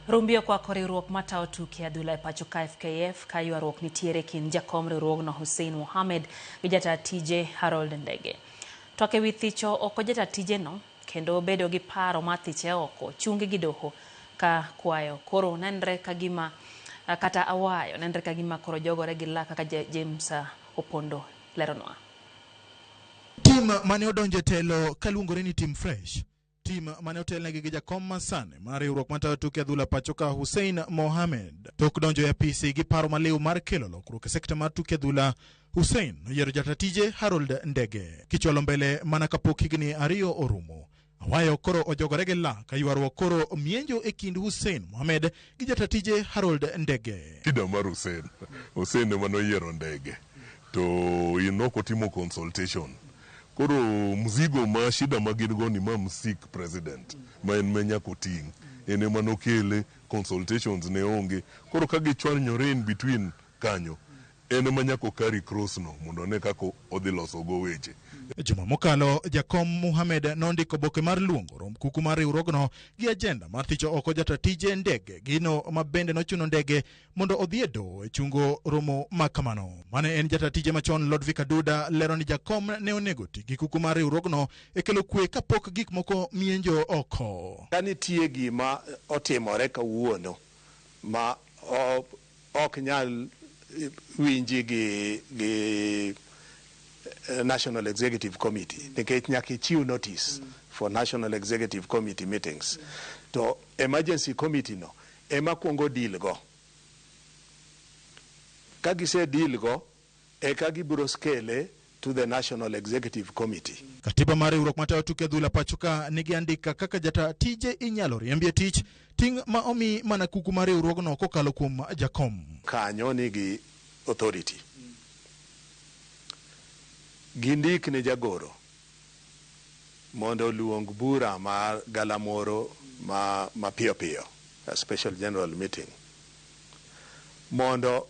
Rumbi okwako riwruok matayo tuke adhula e pacho ka FKF ka ywaruok nitiere kind jakom riwruogno Hussein Mohamed gi jata tije Harold Ndege. Twak ewi thicho oko jata tijeno kendo bedo gi paro mar thiche oko chungi gi doho ka kwayo koro nenre ka gima kata awayo nenre ka gima koro jogore gi lak kaka James Opondo leronwa. Tim mane odonjo e telo kaluongore ni Team Fresh, tim mane otelnegi gi jakom masani mar riwruok matayo tuke adhula pacho ka Hussein Mohamed. Tok donjo e apisi gi paro maliw mar kelo lokruok e sekta mar tuke adhula, Hussein noyiero jata tije Harold Ndege kichwalo mbele mana kapok higni 2 orumo. Awayo koro ojogore gi lak ka ywaruok koro mienjo e kind Hussein Mohamed gi jata tije Harold Ndege. Shida mar Hussein, Hussein ema noyiero Ndege to in ok otimo consultation. Koro mzigo ma shida ma gin go ni ma msik president ma en ma nyaka oting', en ema nokele, consultations ne onge. Koro ka gichwanyore in between kanyo, en ema nyaka o carry cross no mondo one kaka odhi loso go weche. Juma mokalo, jakom Mohamed nondiko oboke mar luongo rom kuku mar riwruogno gi agenda mar thicho oko jata tije Ndege, gino ma bende nochuno Ndege mondo odhi e doho e chungo romo ma kamano. Mane en jata tije machon Lordvick Aduda lero ni jakom ne onego ti gi kuku mar riwruogno e kelo kwe kapok gik moko mienjo oko. Ka nitie gima otimore kawuono ma ok nyal winji gi National Executive Committee, nikech nyaka ichiw notice for National Executive Committee meetings, to emergency committee no ema kuongo deal go. Ka gise deal go, eka gibiro scale to the National Executive Committee. Katiba mar riwruok matayo tuke adhula pacho ka nigi andika kaka jata tije inyalo riembi e tich, ting' ma omi mana kuku mar riwruogno kokalo kuom jakom. Kanyo nigi authority. Gindik ne jagoro mondo oluong bura mar galamoro ma piyo piyo, a special general meeting, mondo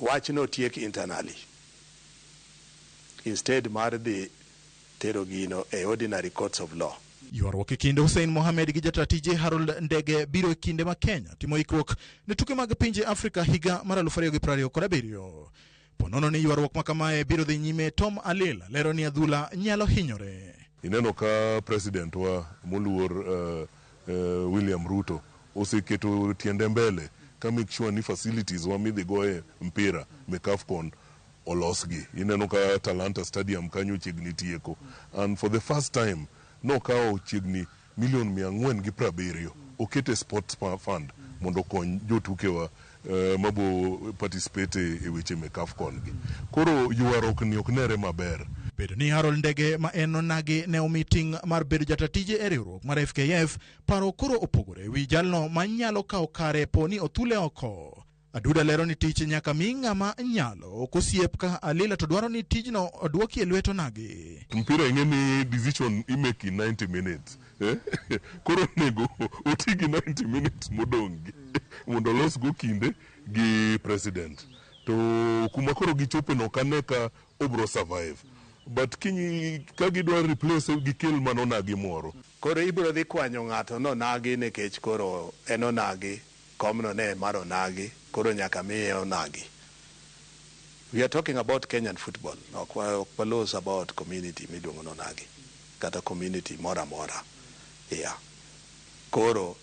wachno otiek internally instead mar dhi tero gino e ordinary courts of law. Ywaruok e kind Hussein Mohamed gi jata tije Harold Ndege biro e kinde ma Kenya timo ikruok ne tuke mag pinje Afrika higa mar 2027. Ponono ni ywaruok ma kamae biro dhi nyime, Tom Alila lero ni adhula nyalo hinyore. Ineno ka president wa moluor William Ruto oseketo tiende mbele ka make sure ni facilities wa midhi goye mpira mek AFCON olosgi. Ineno ka Talanta Stadium kanyo chiegni tieko, and for the first time nokawo chiegni milion mia ang'wen gi prabiriyo okete sports fund mondo okony jotukewa mabo participate e weche mek AFCON gi. Koro ywaruok ni ok nere maber. Bedo ni Harold Ndege ma en onagi ne omi ting' mar bedo jata tije e riwruok mar FKF, paro koro opogore wi jalno ma nyalo kawo kare po ni othule oko. Aduda lero ni tich nyaka mi ng'ama nyalo, ok osiep ka Alila to dwaro ni tijno oduoki e lwet onagi. Mpira ing'e ni decision imake in 90 minutes. Koro onego oti gi 90 minutes modong' gi mondo olos go kinde gi president. To kuma koro gichope no ok ane ka obro survive. But kinyi ka gidwa replace gikel mano onagi moro. Koro ibro dhi kwanyo ng'ato no onagi nikech koro en onagi, komno ne mar onagi, koro nyaka miye onagi. We are talking about Kenyan football, ok walos about community miluongo ni onagi, kata community moro amora. Yeah. Koro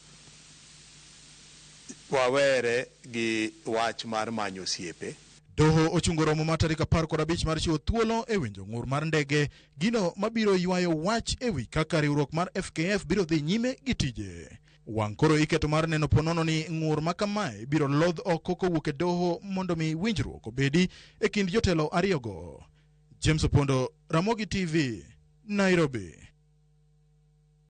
wawere gi wach mar manyo osiepe. Doho ochungo romo mar tarik 15 mar chiwo thuolo e winjo ng'ur mar ndege, gino mabiro ywayo wach e wi kaka riwruok mar FKF biro dhi nyime gi tije. Wang' koro iketo mar neno ponono ni ng'ur ma kamae biro lodh oko kowuok e doho mondo mi winjruok obedi e kind jotelo ariyogo. James Opondo, Ramogi TV, Nairobi.